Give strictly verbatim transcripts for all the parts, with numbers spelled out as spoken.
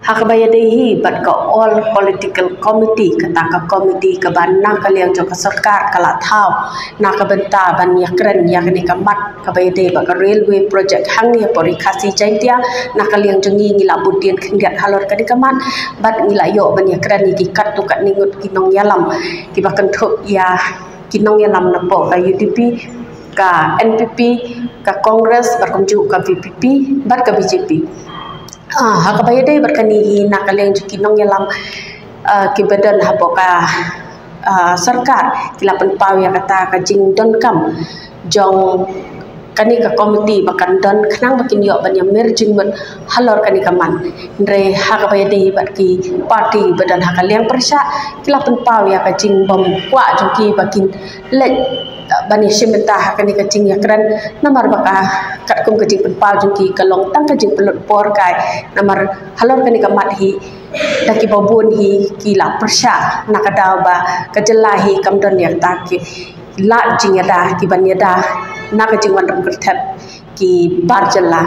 Ha kaba ïadei hi bad ka All Political Committee, kata ka komiti kaba na ka liang jong ka sorkar ka la thaw na ka bynta ban ïakren ïa kane ka mat kaba ïadei bad ka railway project hangne ha Ri Khasi Jaiñtia. Na ka liang jong ngi, ngi la bud dien khyndiat halor kane ka mat bad ngi la ïoh ban ïakren ïa ki katto katne ngut ki nongïalam kiba kynthup ïa ki nongïalam napoh ka U D P, ka N P P, ka Congress bad kumjuh ka V P P bad ka B J P. Ah, ha kaba ïadei bad kane hi, na ka liang jong ki nongïalam, ah, kiba don hapoh ka, ah, sorkar ki la pynpaw ïa kata ka jingdonkam jong kane ka komiti ba kan don khnang ba kin ïoh ban ïa mir jingmut halor kane ka mat. Hynrei ha kaba ïadei bad ki parti ba don ha ka liang pyrshah, ki la pynpaw ïa ka jingbym kwah jong ki ba kin leit, eh, ban ïashim bynta ha kane ka jingïakren, namar ba ka, katkum ka jingpynpaw jong ki, ka long tang ka jingpynlut por kai, namar halor kane ka mat hi, da kiba bun hi ki la pyrshah na ka daw ba ka jylla hi kam don ïa kata ki lad jingïada kiban ïada na ka jingwan rung kyrthep ki bar jylla.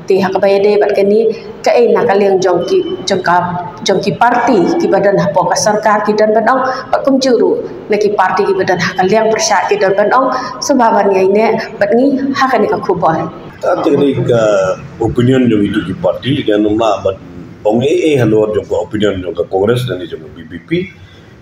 Te ha kaba ïadei bad kane, kaei na ka liang jong ki, jong ka, jong ki parti kiba don hapoh ka sorkar ki don ban ong, bad kumjuh ruh na ki parti kiba don ha ka liang pyrshah ki don ban ong. Sngewbha ban ïaineh bad ngi ha kane ka khubor. Kata ka dei ka opinion jong itu ki parti, ngan ym lah ban ong ei ei halor jong ka opinion jong ka Congress ne jong ka V P P.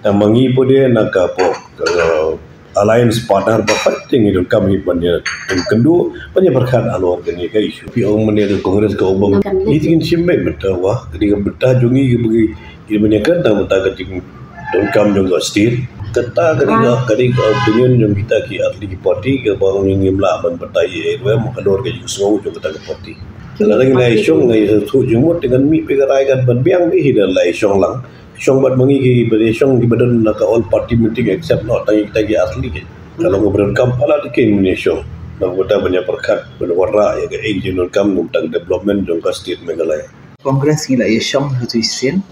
Tang ma ngi pat de na ka pok, eh, alliance partner ba pat, te ngi donkam hi ban ïa, ïakynduh, ban ïa pyrkhat halor kane ka issue. Phi ong mynne ka Congress ka ong ba ngi te ngin shim beit mynta, wah, ka dei ka bynta jong ngi kaba ngi, ngi ban ïakren tang mynta ka jingdonkam jong ka state. Kata ka dei ka, ka dei ka opinion jong kita ki artylli ki parti kaba ngi ngim lah ban batai ei ei ruh em halor ka jingsngew jong kata ka parti. Lada ngi la ïashong, ngi la ïasngewthuh jingmut, te ngan mih beit ka rai, ngan ban biang beit hi, lada la ïashong lang. Shong bad ma ngi kiba ïashong kiba don na ka all party meeting, except noh tang kita ki artylli ki. Ka long kaba donkam palat ki ban ïashong. Nangta ban ïa pyrkhat, ban wanrah ïa kaei ka jingdonkam na ka bynta ka development jong ka state Meghalaya. Congress ngi la ïashong ha utu u sien.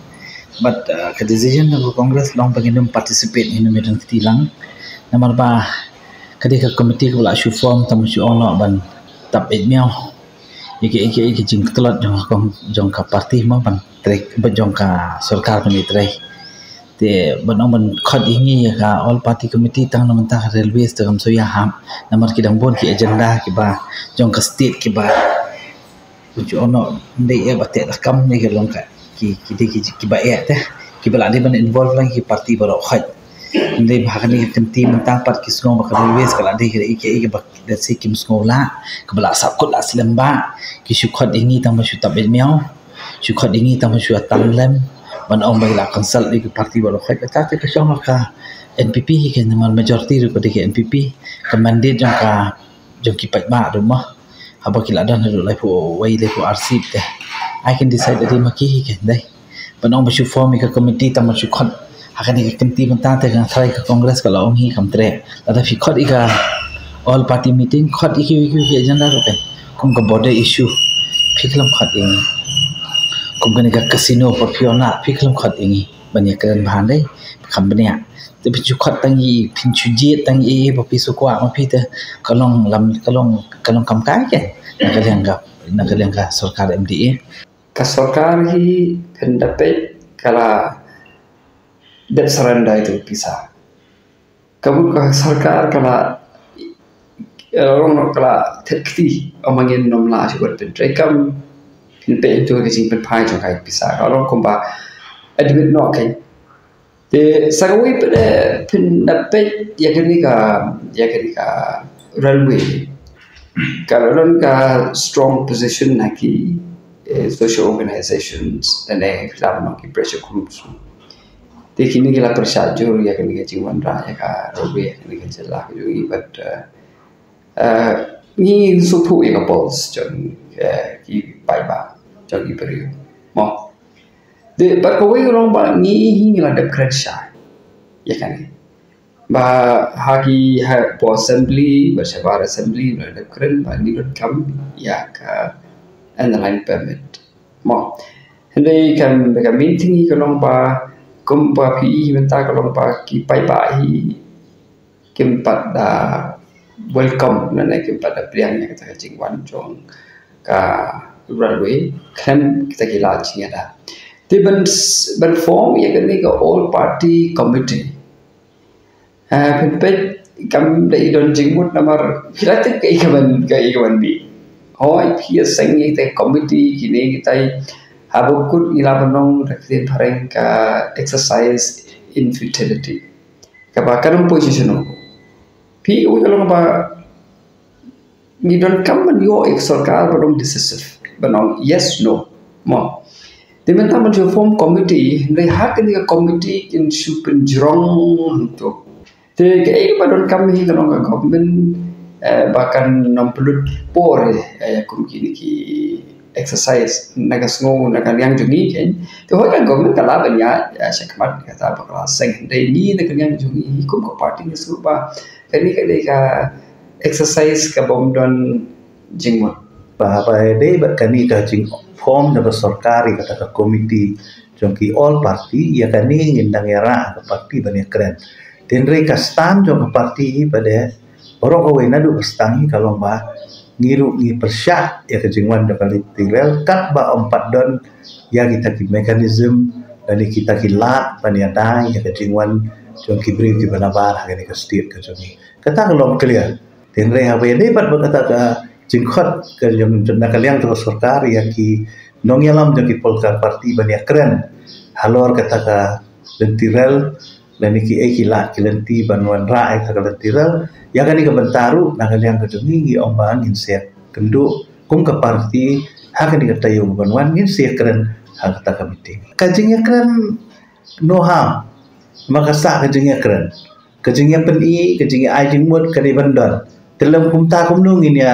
Bad, uh, ka decision jong ka Congress long ba ngin ym participate, ngin ym ïadon kti lang. Namar ba ka dei ka komiti kaba la shu form, tang ba shu ong noh ban tap beit miaw ïa kaei kaei ka jingtlot jong ka, jong ka parti mo, ban trei, ban jong ka sorkar ban ïatrei. Te ban ong ban khot ïa ngi ïa ka all party committee tang na ka bynta ka railways te kam shu ïahap. Namar ki dang bun ki agenda kiba jong ka state kiba, ban shu ong noh, ym dei eh ba teh da kam, ne ka long ka, ki, ki dei ki, kiba eh te, kiba la dei ban involve lang ki parti baroh khoit. Ym dei ba ha kane ka kynti mynta pat ki sngew ba ka railways ka la dei ka, ka, ka, ba da shi kim sngew lah, kaba la sah kut la slem ba ki shu khot ïa ngi tang ba shu tap beit miaw, shu khot ïa ngi tang ba shu ïatam lem, ban ong ba la consult ïa ki parti baroh khoit. Kata te ka shong ha ka N P P hi ka, namar majority ruh ka dei ka N P P, ka mandate jong ka, jong ki paidbah ruh mo. Haba ki la don haduh laiphew wei, laiphew ar seat te, ai kin decide ïa ma ki hi ka, dei. Ban ong ba shu form ïa ka committee tang ba shu khot ha kane ka kynti mynta te, nga tharai ka Congress ka la ong hi kam treh. Lada phi khot ïa ka all party meeting, khot ïa ki, ïa ki, ïa ki agenda ruh kan. Kum ka border issue, phi khlem khot ïa ngi. Kum kane ka casino por phi ong na, phi khlem khot ïa ngi ban ïakren bha, dei. Kam bniah. Te phin shu khot tang ïa, phin shu jied tang ïa, ïa ba phi shu kwah ma phi te, ka long lam, ka long, ka long kam kai kan. Na ka liang ka, na ka liang ka sorkar M D A. Ka sorkar hi phin da peit ka la dep surrender ïa ka pisa. Ka mut ka sorkar ka la, eh, long noh ka la thep kti, ong ma ngin ym lah shuh ban pyntreikam, phin peit hangto ka jingpynphai jong ka pisa. Ka long kumba admit noh ka. Te sa kawei pat, eh, phin da peit ïa kane ka, ïa kane ka railway. Ka la don ka strong position na ki, eh, social organizations, lane phi lah ban ong ki pressure groups. Te kine ki la pyrshah jur ïa kane ka jingwanrah ïa ka railway ha kane ka jylla ka jong ngi, bad, eh, eh, ngi sngewthuh ïa ka pulse jong, eh, ki paidbah, jong ki briew. Mo. Te bad kawei ka long ba ngi hi ngi la dep kren shai ïa kane. Ba ha ki, hapoh assembly, ba shabar assembly, ba dep kren ba ngi donkam ïa ka inner line permit. Mo. Hynrei ka, ka main thing hi ka long ba, kumba phi i mynta ka long ba ki paidbah hi kim pat da welcome, lane kim pat da pdiang ïa kata ka jingwan jong ka railway, khlem kita ki lad jingïada. Te ban s- ban form ïa kane ka all party committee. Ah, pynpeit kam da i don jingmut namar phi la tip ka i ka ban ka i ka ban bi. Hoi phi ïa seng ïa te committee kine kita i haba kut i la ban nong da kren phareng ka exercise in futility. Kaba kan position. Phi u ka long ba ngi donkam ban ïoh ïa ka sorkar ba long decisive, ba long yes, no. Mo. Te mynta ban shu form committee, hynrei ha kane ka committee kin shu pynjrong hangto. Te kaei ba donkam hi ka long ka government, eh, ba kan nym pynlut por, eh, kum kine ki exercise na ka sngew na ka liang jong ngi kein. Te hoi ka government ka lah ban ïaid, eh, shakhmat kata ba ka la seng, hynrei ngi na ka liang jong ngi kum ka party ngi sngew ba kane ka dei ka exercise ka bym don jingmut. Ba, ba dei bad kane ka jingform na ka sorkar ïa kata ka committee jong ki all party, ïa kane ngin dang ïa rah ka party ban ïa kren. Hynrei ka stand jong ka party hi pat de, baroh kawei naduh ka stang hi ka long ba ngi ruh ngi pyrshah ïa ka jingwan jong ka lynti rel katba ym pat don ïa kita ki mechanism lane kita ki lad ban ïada ïa ka jingwan jong ki briew kiba nabar ha kane ka state ka jong ngi. Kata ka long clear. Hynrei haba ïadei pat bad kata ka jingkhot ka jong na ka liang jong ka sorkar ïa ki nongïalam jong ki political party ban ïa kren halor kata ka lynti rel lane kiei ki lad ki lynti ban wanrah ïa kata ka lynti rel, ïa kane ka bynta ruh na ka liang ka jong ngi ngi ong ba ngin sa ïa kynduh kum ka party ha kane ka taïew ban wan ngin sa ïa kren ha kata ka meeting. Ka jingïakren no harm, ma ka sah ka jingïakren. Ka jingïapyni, ka jingïa ai jingmut ka dei ban don. Te lem kumta kumno ngin ïa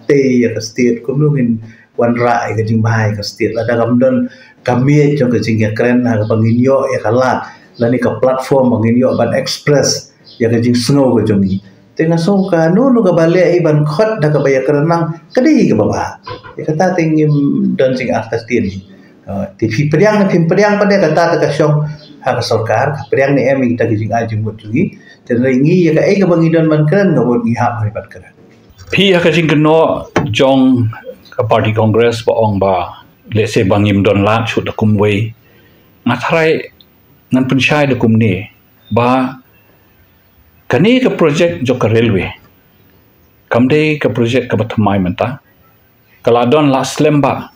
tei ïa ka state, kumno ngin wanrah ïa ka jingbha ïa ka state lada kam don ka miej jong ka jingïakren ha kaba ngin ïoh ïa ka lad lane ka platform ba ngin ïoh ban express ïa ka jingsngew ka jong ngi. Te nga sngew kano kano kaba leh hi ban khot da kaba ïakren lang ka dei kaba bha. Ïa kata te ngim don jingartatien hi. Ah, te phi pdiang ne phim pdiang pat de kata te ka shong ha ka sorkar, ka pdiang ne em ïa kita ki jingai jingmut jong ngi. Te hynrei ngi ïa kaei kaba ngi don ban kren nga mut ngi hap ban kren. Phi ha ka jingkynnoh jong ka party Congress ba ong ba lehse ba ngim don lad shuh da kumwei. Nga tharai ngan pynshai da kumne ba kane ka project jong ka railway kam dei ka project kaba thymmai mynta. Ka la don la slem ba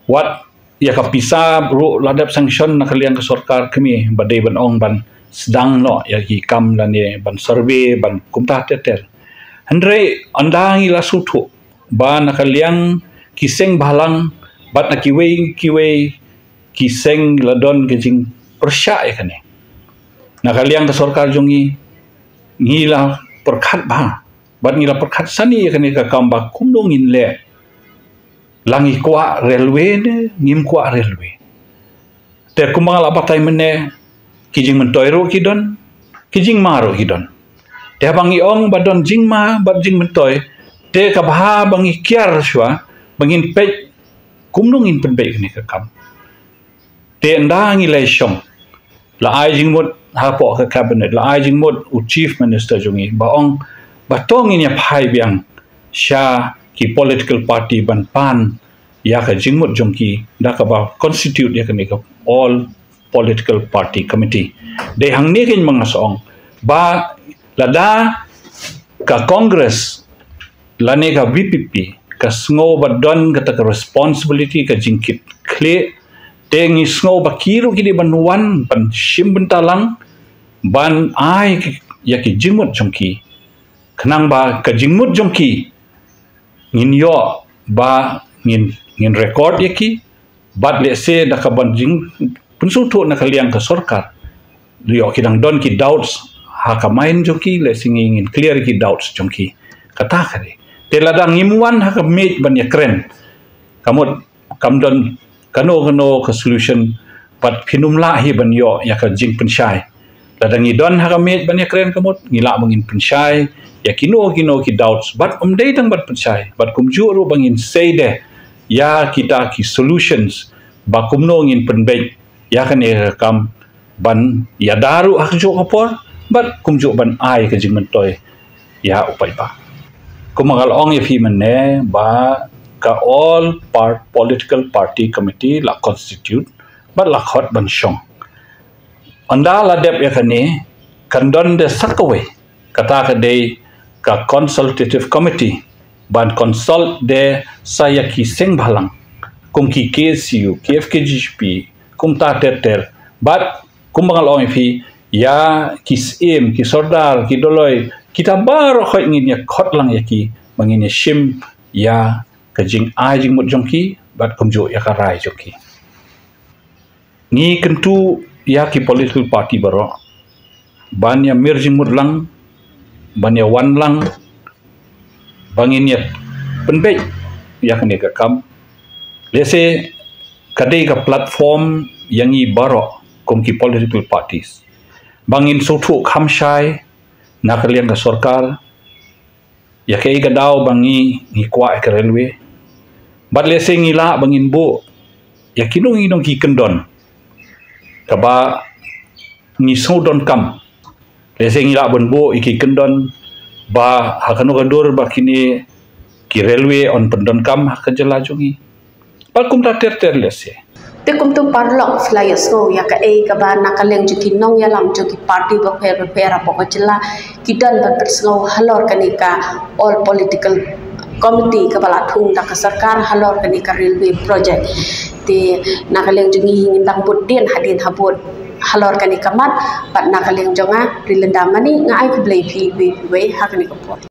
wat ïa ka pisa ruh la dep sanction na ka liang ka sorkar kmie ba dei ban ong ban sdang noh ïa ki kam lane ban survey ban kumta ter ter. Hynrei ynda ngi la sngewthuh ba na ka liang ki seng bhalang bad na kiwei kiwei ki seng la don ka jingpyrshah ïa kane. Na ka liang ka sorkar jong ngi ngi la pyrkhat bha bad ngi la pyrkhat sani ïa kane ka kam ba kumno ngin leh. La ngi kwah railway ne ngim kwah railway. Te kumba nga la batai mynne ki jingmyntoi ruh ki don, ki jingma ruh ki don. Te haba ngi ong ba don jingma bad jingmyntoi te ka bha ba ngi kiar shuwa ba ngin peit kumno ngin pynbeit kane ka kam. Te ynda ngi lei shong la ai jingmut hapoh ka cabinet, la ai jingmut u chief minister jong ngi ba ong ba to ngin ïa phai biang sha ki political party ban pan ïa ka jingmut jong ki da kaba constitute ïa kane ka all political party committee. Dei hangne kein ma nga sa ong ba lada ka Congress lane ka V P P ka sngew ba don kata ka responsibility ka jingkit khlieh te ngi sngew ba ki ruh ki dei ban wan ban shim bynta lang ban ai ki- ïa ki jingmut jong ki. Khnang ba ka jingmut jong ki ngin ïoh ba ngin ngin record ïa ki bad lehse da ka ban jingpynsngewthuh na ka liang ka sorkar. Ïoh ki dang don ki doubts ha ka mind jong ki lehse ngi ngin clear ki doubts jong ki. Kata ka dei. Te lada ngim wan ha ka miej ban ïakren ka mut kam don kano kano ka solution bad phin ym lah hi ban ïoh ïa ka jingpynshai. Lada ngi don ha ka miej ban ïakren ka mut ngi lah ba ngin pynshai ïa kino kino ki doubts bad ym dei tang ban pynshai bad kumjuh ruh ba ngin sei de ïa kita ki solutions ba kumno ngin pynbeit ïa kane ka kam ban ïada ruh ha kajuh ka por bad kumjuh ban ai ka jingmyntoi ïa u paidbah. Kumba nga la ong ïa phi mynne ba ka all part political party committee la constitute bad la khot ban shong. Ynda la dep ïa kane, kan don de sa kawei, kata ka dei ka consultative committee, ban consult de sa ïa ki seng bhalang, kum ki K S U, ki F K J G P, kumta ter ter, bad kum ba nga la ong ïa phi, ïa ki syiem, ki sordar, ki dolloi, kita baroh khoit ngin ïa khot lang ïa ki, ba ngin ïa shim ïa ka jingai jingmut jong ki, bad kumjuh ïa ka rai jong ki. Ngi kyntu ïa ki political party baroh ban ïa mir jingmut lang, ban ïa wan lang, ba ngin ïa pynbeit ïa kane ka kam. Lehse ka dei ka platform ïa ngi baroh kum ki political parties, ba ngin sngewthuh kham shai na ka liang ka sorkar ïa kaei ka daw ba ngi, ngi kwah ïa ka railway. Bad lehse ngi lah ba ngin buh ïa kino kino ki kyndon kaba ngi sngewdonkam. Lehse ngi lah ban buh ïa ki kyndon ba ha kano ka dur ba kine ki railway yn pyndonkam ha ka jylla jong ngi. Bad kumta ter ter lehse. Te kumtu paralok, phi la ïohsngew ïa kaei kaba na ka liang jong ki nongïalam jong ki party bapher bapher hapoh ka jylla ki don ban pynsngew halor kane ka All Political Committee kaba la thung da ka sorkar halor kane ka railway project. Te na ka liang jong ngi, ngin dang bud dien hadien habud halor kane ka mat, bad na ka liang jong nga, Rilinda Mani, nga ai khublei phi iwei pa iwei ha kane ka por.